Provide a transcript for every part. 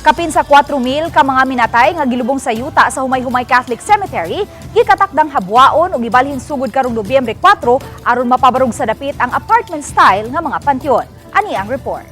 Kapin sa 4,000 ka mga minatay nga gilubong sa yuta sa Humay-Humay Catholic Cemetery, gikatakdang habwaon ug ibalhin sugod karong Nobyembre 4 aron mapabarog sa dapit ang apartment style nga mga pantheon. Ani ang report.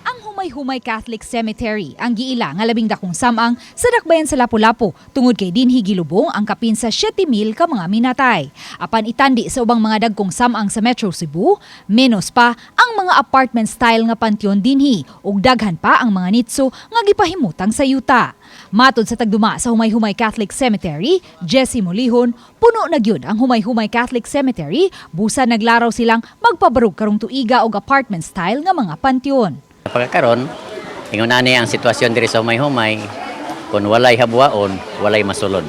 Ang Humay-Humay Catholic Cemetery ang giila nga labing dakong samang sa dakbayan sa Lapu-Lapu tungod kay dinhi gilubong ang kapin sa 7,000 ka mga minatay. Apan itandi sa ubang mga dagkong samang sa Metro Cebu, menos pa ang mga apartment style nga pantheon dinhi ug daghan pa ang mga nitso nga gipahimutang sa yuta. Matod sa tagduma sa Humay-Humay Catholic Cemetery, Jesse Molihon, puno na gyud ang Humay-Humay Catholic Cemetery busa naglaraw silang magpabarog karong tuiga og apartment style nga mga pantheon. Pagkakaron, ingon ani ang sitwasyon diri sa Humay-Humay, kung walay habwaon, walay masulod.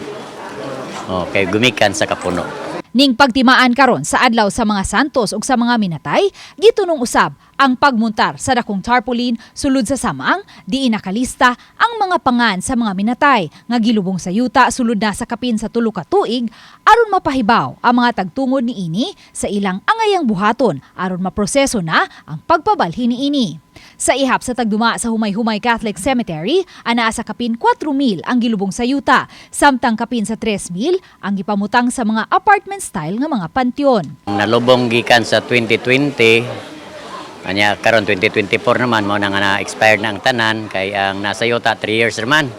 Oh, kay gumikan sa kapuno. Ning pagtimaan karon sa adlaw sa mga santos ug sa mga minatay, gitunong usab ang pagmuntar sa dakong tarpaulin sulod sa samang diin nakalista ang mga pangan sa mga minatay nga gilubong sa yuta sulod na sa kapin sa 3 ka tuig aron mapahibaw ang mga tagtungod niini sa ilang angayang buhaton aron maproseso na ang pagpabalhin niini. Sa ihap sa tagduma sa Humay-Humay Catholic Cemetery, anaa sa kapin 4,000 ang gilubong sa yuta, samtang kapin sa 3,000 ang gipamutang sa mga apartment style nga mga pantheon. Nalubong gikan sa 2020, anya karon 2024 naman mao na nga na-expired na ang tanan kay ang nasa yuta 3 years naman.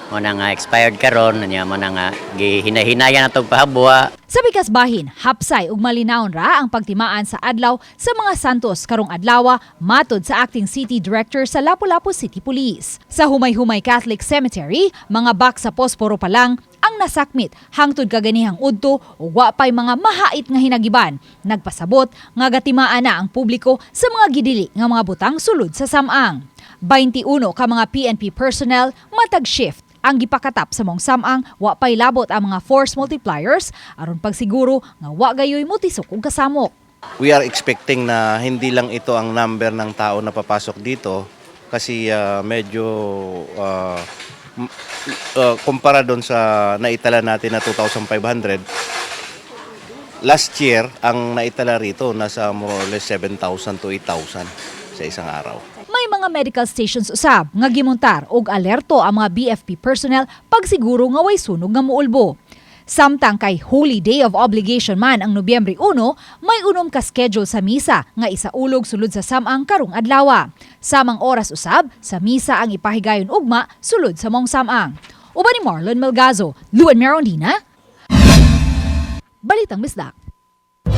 Mao na nga expired karon, anya mao na nga gihinay-hinayan natong pahabwa. Sa bikas bahin, hapsay ug malinawon ra ang pagtimaan sa adlaw sa mga santos karong adlawa matod sa acting city director sa Lapu-Lapu City Police. Sa Humay-Humay Catholic Cemetery, mga box sa posporo pa lang ang nasakmit hangtod kaganihang udto ug wa pay mga mahait nga hinagiban. Nagpasabot nga gatimaan na ang publiko sa mga gidili nga mga butang sulod sa samang. 21 ka mga PNP personnel matag shift ang gipakatap sa maong samang, wa pay labot ang mga force multipliers aron pagsiguro nga wa gayoy mutisok og kasamok. We are expecting na hindi lang ito ang number ng tao na papasok dito kasi medyo kumpara doon sa naitala natin na 2,500 last year. Ang naitala rito, nasa more or less 7,000 to 8,000 sa isang araw. May mga medical stations usab nga gimontar og alerto ang mga BFP personnel pagsiguro nga way sunog nga muulbo. Samtang kay Holy Day of Obligation man ang Nobyembre 1, may 6 ka schedule sa misa nga isaulog sulod sa samang karong adlawa. Samang oras usab sa misa ang ipahigayon ugma sulod sa maong samang. Uban ni Marlon Melgazo, Luan Merondina, Balitang Bisdak.